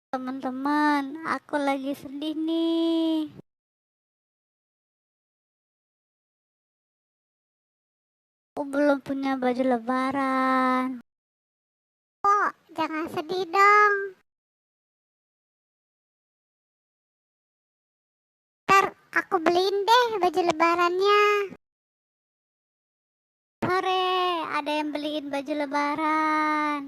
Teman-teman, aku lagi sedih nih. Aku belum punya baju lebaran. Oh, jangan sedih dong. Ntar aku beliin deh baju lebarannya. Sore, ada yang beliin baju lebaran.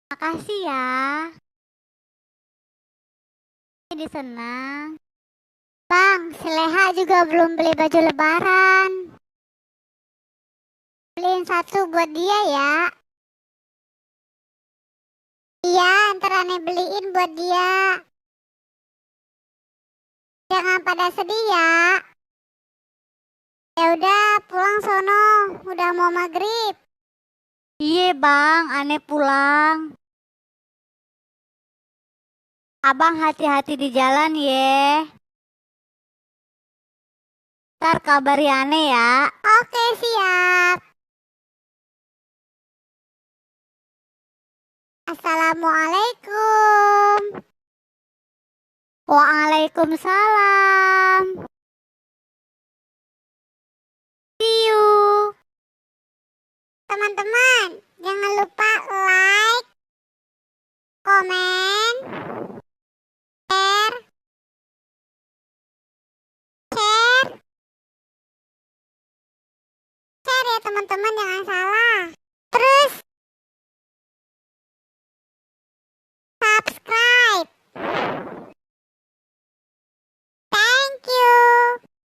Makasih ya. Jadi senang. Bang, si Leha juga belum beli baju lebaran. Beliin satu buat dia ya. Iya, ntar aneh beliin buat dia. Jangan pada sedih ya. Ya udah, pulang sono. Udah mau maghrib. Iya bang, aneh pulang. Abang hati-hati di jalan ye. Ntar kabari aneh ya. Oke siap. Assalamualaikum. Waalaikumsalam. See you. Teman-teman, jangan lupa like, komen, share, share, share ya teman-teman, jangan salah.